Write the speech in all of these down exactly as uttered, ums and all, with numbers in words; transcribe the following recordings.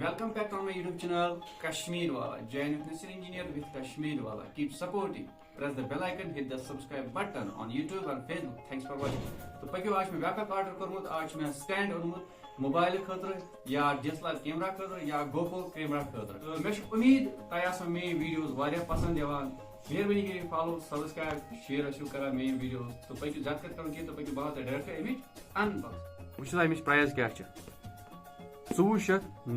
Welcome back on my YouTube channel, Kashmir Wala, J N F National Engineer with Kashmir Wala. Keep supporting. Press the bell icon, hit the subscribe button on YouTube and Facebook. Thanks for watching. تو پٔکِو، آز چھُ مےٚ بیٛاکھ اکھ order کوٚرمُت، آز چھُ مےٚ سٹینڈ اوٚنمُت موبایلہٕ خٲطرٕ یا D S L R camera خٲطرٕ یا گوپرو کیمرا خٲطرٕ۔ تہٕ مےٚ چھِ اُمید تۄہہِ آسَن میٛٲنۍ ویٖڈیوز واریاہ پسنٛد یِوان۔ مہربٲنی کٔرِتھ فالو، سبسکرایب، شیئر ٲسِو کران میٛٲنۍ ویٖڈیوز۔ تہٕ پٔکِو زیادٕ کَتھ کَرُن کینٛہہ تہٕ پٔکِو بہٕ ہاوٕ تۄہہِ ڈایریکٹ اَمِچ انباکسنگ۔ وٕچھِو سا اَمِچ پرایس کیٛاہ چھِ۔ ژوٚوُہ شیٚتھ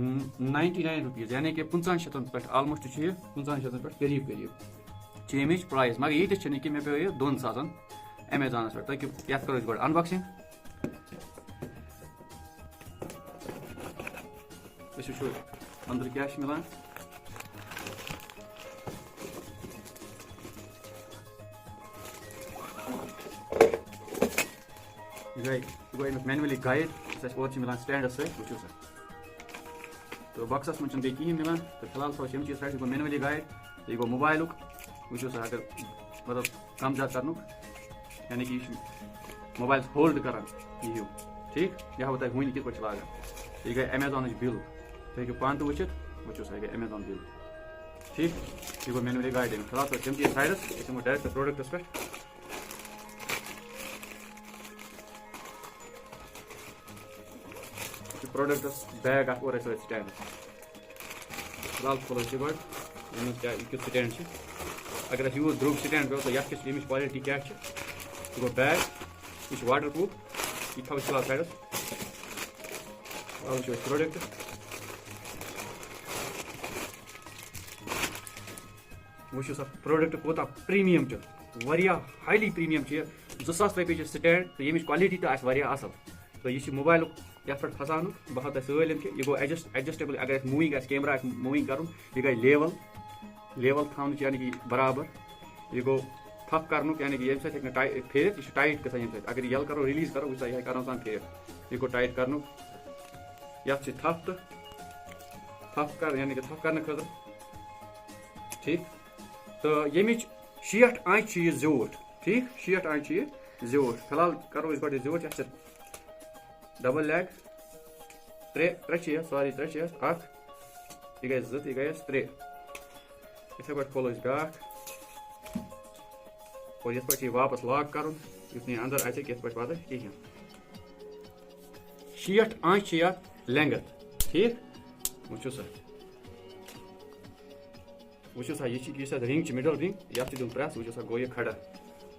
ناینٹی ناین رُپیٖز، یعنی کہِ پٕنٛژٕہَن شیٚتَن پٮ۪ٹھ، آلموسٹ چھِ یہِ پٕنٛژٕہَن شیٚتَن پٮ۪ٹھ قریٖب قریٖب چھِ اَمِچ پرایس۔ مگر ییٖتِس چھِنہٕ یہِ کینٛہہ، مےٚ پیوٚو یہِ دۄن ساسَن ایمیزانَس پٮ۪ٹھ۔ تۄہہِ کیٛاہ، یَتھ کَرو أسۍ گۄڈٕ انباکسنگ۔ أسۍ وٕچھو أنٛدرٕ کیٛاہ چھِ مِلان۔ یہِ گٔے، یہِ گوٚو اَمیُک مینولی گایڈ، یُس اَسہِ اورٕ چھِ مِلان سٹینڈَس سۭتۍ، وٕچھِو سا۔ تہٕ باکسَس منٛز چھُنہٕ بیٚیہِ کِہیٖنۍ مِلان۔ تہٕ فی الحال تھاوو أسۍ یِم چیٖز سایڈَس، یہِ گوٚو مینولی گایڈ، تہٕ یہِ گوٚو موبایلُک، وٕچھِو سا، اگر مطلب کَم زیادٕ کَرنُک، یعنی کہِ یہِ چھُ موبایلَس ہولڈ کَران، یہِ ہیوٗ، ٹھیٖک؟ یہِ ہاوو تۄہہِ وٕنہِ کِتھ پٲٹھۍ چھِ لاگان۔ یہِ گٔے اَمیزانٕچ بِل، تُہۍ ہیٚکِو پانہٕ تہِ وٕچھِتھ، وٕچھِو سا، یہِ گٔے اَمیزان بِل، ٹھیٖک؟ یہِ گوٚو مینولی گایڈ، فی الحال تھاوو أسۍ یِم چیٖز سایڈَس، أسۍ یِمو ڈایریکٹ پرٛوڈَکٹَس پٮ۪ٹھ۔ یہِ چھُ پرٛوڈَکٹَس بیگ اَکھ اورَے سۭتۍ سٹینڈَس۔ فی الحال کھولو أسۍ یہِ گۄڈٕ، ییٚمیُک کیٛاہ، یہِ کیُتھ سٹینڈ چھُ۔ اگر اَسہِ یوٗت درٛوگ سٹینڈ پیوٚو، تہٕ یَتھ کیٛاہ چھِ، ییٚمِچ کالٹی کیٛاہ چھِ؟ یہِ گوٚو بیگ، یہِ چھُ واٹر پروٗف، یہِ تھاوو أسۍ فی الحال سایڈَس۔ فی الحال وٕچھو أسۍ پرٛوڈَکٹ۔ وٕچھِو سا، پرٛوڈَکٹ کوٗتاہ پریٖمیم چھُ، واریاہ ہایلی پریٖمیم چھُ یہِ۔ زٕ ساس رۄپیہِ چھُ سٹینڈ تہٕ ییٚمِچ کالٹی تہِ آسہِ واریاہ اَصٕل۔ تہٕ یہِ چھُ موبایلُک یَتھ پٮ۪ٹھ پھساونُک، بہٕ ہاوٕ تۄہہِ سٲلِم کہِ یہِ گوٚو ایڈجسٹ، ایڈجسٹیبل۔ اگر اَسہِ موٗوِنٛگ آسہِ، کیمرا آسہِ موٗوِنٛگ کَرُن، یہِ گٔے لیول، لیول تھاونٕچ، یعنی کہِ برابر۔ یہِ گوٚو تھپھ کَرنُک، یعنی کہِ ییٚمہِ سۭتۍ ہیٚکہِ نہٕ ٹاے-، پھیٖرِتھ، یہِ چھُ ٹایٹ گژھان ییٚمہِ سۭتۍ۔ اگر یہِ یَلہٕ کَرو، ریلیٖز کَرو، وٕچھو یہِ ہیٚکہِ آرام سان پھیٖرِتھ۔ یہِ گوٚو ٹایٹ کَرنُک۔ یَتھ چھِ تھپھ تہٕ تھپھ کَر-، یعنی کہِ تھپھ کَرنہٕ خٲطرٕ، ٹھیٖک۔ تہٕ ییٚمِچ شیٹھ آنٛچہِ چھِ یہِ زیوٗٹھ، ٹھیٖک، شیٹھ آنٛچہِ چھِ یہِ زیوٗٹھ۔ فی الحال کَرو أسۍ گۄڈٕ یہِ زیوٗٹھ، یَتھ چھِ ڈبل لیگ، ترٛےٚ، ترٛےٚ چھِ یَتھ، سوری، ترٛےٚ چھِ یَتھ، اَکھ، یہِ گٔے زٕ تہٕ یہِ گٔے اَسہِ ترٛےٚ۔ یِتھَے پٲٹھۍ کھولو أسۍ بیٛاکھ۔ اور یِتھ پٲٹھۍ چھِ یہِ واپَس لاک کَرُن، یُتھ نہٕ یہِ اَندَر اَژِ یِتھ پٲٹھۍ پَتہٕ کِہیٖنۍ۔ شیٹھ آنٛچہِ چھِ یَتھ لینٛگٕتھ، ٹھیٖک؟ وٕچھِو سا، وٕچھِو سا، یہِ چھِ، یُس اَتھ رِنٛگ چھِ، مِڈل رِنٛگ، یَتھ چھِ دیُن پرٛٮ۪س، وٕچھِو سا، گوٚو یہِ کھڑا،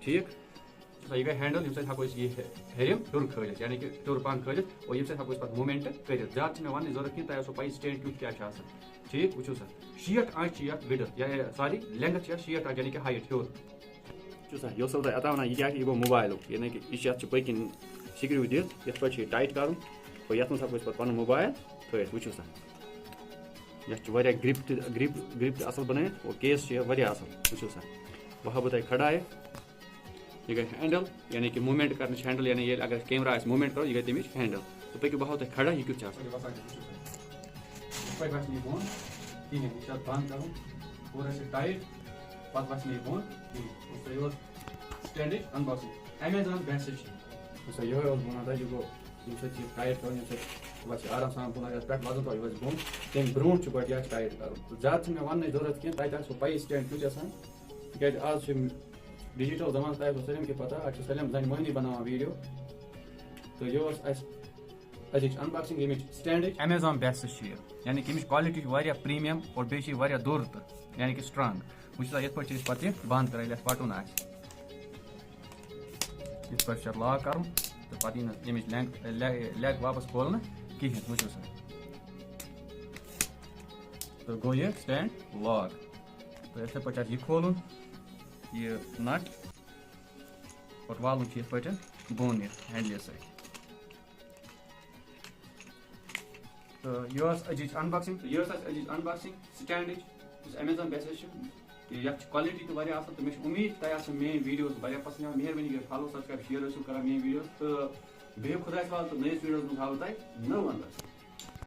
ٹھیٖک؟ وٕچھِو سا، یہِ گٔے ہینڈل، ییٚمہِ سۭتۍ ہٮ۪کو أسۍ یہِ ہیٚرِم ہیوٚر کھٲلِتھ، یعنی کہِ ہیوٚر پَہَن کھٲلِتھ، اور ییٚمہِ سۭتۍ ہٮ۪کو أسۍ پَتہٕ موٗمٮ۪نٛٹ کٔرِتھ۔ زیادٕ چھِنہٕ مےٚ وَننٕچ ضوٚرَتھ کینٛہہ، تۄہہِ آسیو پَیی سٹینڈ کیُتھ کیٛاہ چھُ آسان، ٹھیٖک؟ وٕچھِو سا، شیٹھ آنٛچہِ چھِ یَتھ وِڈٕتھ، یا، سوری، لینٛگٕتھ چھِ یَتھ شیٹھ آنٛچہِ، یعنی کہِ ہایٹ ہیوٚر۔ وٕچھِو سا، یہِ اوسو تۄہہِ عطا وَنان، یہِ کیٛاہ چھُ؟ یہِ گوٚو موبایلُک، یعنی کہِ یہِ چھِ، یَتھ چھِ پٔتۍ کِنۍ سِکریوٗ دِتھ، یَتھ پٮ۪ٹھ چھُ یہِ ٹایِٹ کَرُن، اور یَتھ منٛز ہٮ۪کو أسۍ پَتہٕ پَنُن موبایل تھٲیِتھ۔ وٕچھِو سا، یَتھ چھُ واریاہ گرٛپ تہِ، گرٛپ، گرٛپ تہِ اَصٕل بَنٲیِتھ، اور کیس چھُ یہِ واریاہ اَصٕل۔ وٕچھِو سا، بہٕ ہاوٕ تۄہہِ کھڑا یہِ۔ یہِ گٔے ہینڈل، یعنی کہِ موٗمٮ۪نٛٹ کَرنٕچ ہینڈل، یعنی ییٚلہِ اگر اَسہِ کیمرا آسہِ موٗمٮ۪نٛٹ کَرُن، یہِ گٔے تَمِچ ہینڈل۔ تہٕ پٔکِو، بہٕ ہاوٕ تۄہہِ کھڑا یہِ کیُتھ چھُ آسان۔ یِتھ پٲٹھۍ وَسہِ نہٕ یہِ بۄن کِہیٖنۍ، یہِ چھُ اَتھ بنٛد کَرُن، پوٗرٕ آسہِ ٹایِٹ، پَتہٕ وَسہِ نہٕ یہِ بۄن کِہیٖنۍ۔ سُہ یہِ اوس سٹینڈٕچ انباکسنگ، ایمیزان بیسٹ چھِ۔ سُہ یِہوٚے اوس بہٕ وَنان تۄہہِ، یہِ گوٚو ییٚمہِ سۭتۍ چھِ یہِ ٹایِٹ کَرُن، ییٚمہِ سۭتۍ وَسہِ آرام سان بۄن، اگر پٮ۪ٹھ وَزن تھاوو، یہِ وَسہِ بۄن۔ تَمہِ برونٛٹھ چھُ گۄڈٕ یہِ اَسہِ ٹایِٹ کَرُن۔ تہٕ زیادٕ چھِنہٕ مےٚ وَننٕچ ضوٚرَتھ کینٛہہ، تۄہہِ تہِ آسِوٕ پَیی سٹینڈ کیُتھ چھُ آسان، تِکیٛازِ آز چھِ ڈیجیٹل زمانہٕ، تۄہہِ آسیو سٲلِم کہِ پتہ، آز چھِ سٲلِم زنہِ مۄہنی بناوان ویڈیو۔ تہٕ یہِ اوس اَسہِ أزِچ انباکسنگ ییٚمِچ سٹینڈٕچ۔ ایمیزان بیسٹ چھُ یہِ، یعنی کہِ اَمِچ کالٹی چھِ واریاہ پریٖمیم اور بیٚیہِ چھِ یہِ واریاہ دوٚر تہٕ یعنی کہِ سٹرانگ۔ وٕچھِو سا، یِتھ پٲٹھۍ چھِ أسۍ پتہٕ یہِ بنٛد کران، ییٚلہِ اَسہِ پَٹُن آسہِ۔ یِتھ پٲٹھۍ چھِ اَتھ لاک کَرُن تہٕ پتہٕ یی نہٕ اَمِچ لینگ، لے-، لیگ واپس کھولنہٕ کِہیٖنۍ۔ وٕچھِو سا، تہٕ گوٚو یہِ سٹینڈ لاک۔ تہٕ یِتھَے پٲٹھۍ چھِ اَتھ یہِ کھولُن، یہِ نٹ۔ پَتہٕ والُن چھُ یِتھ پٲٹھۍ بۄن یَتھ ہینڈلہِ سۭتۍ۔ تہٕ یہِ ٲس أزِچ انباکسنگ، تہٕ یہِ ٲس اَسہِ أزِچ انباکسنگ سٹینڈٕچ، یُس ایمیزان بیسٹ چھُ۔ تہٕ یَتھ چھِ کالٹی تہِ واریاہ اَصٕل، تہٕ مےٚ چھِ اُمید تۄہہِ آسَن میٲنۍ ویڈیوز واریاہ پسنٛد یِوان۔ مہربٲنی کٔرِتھ فالو، سبسکرایب، شیئر ٲسِو کران میٲنۍ ویڈیوز، تہٕ بیٚیہِ خۄدایَس حوالہٕ تہٕ نٔیِس ویڈیوَس منٛز ہاوٕ تۄہہِ نٔو انباکسنگ۔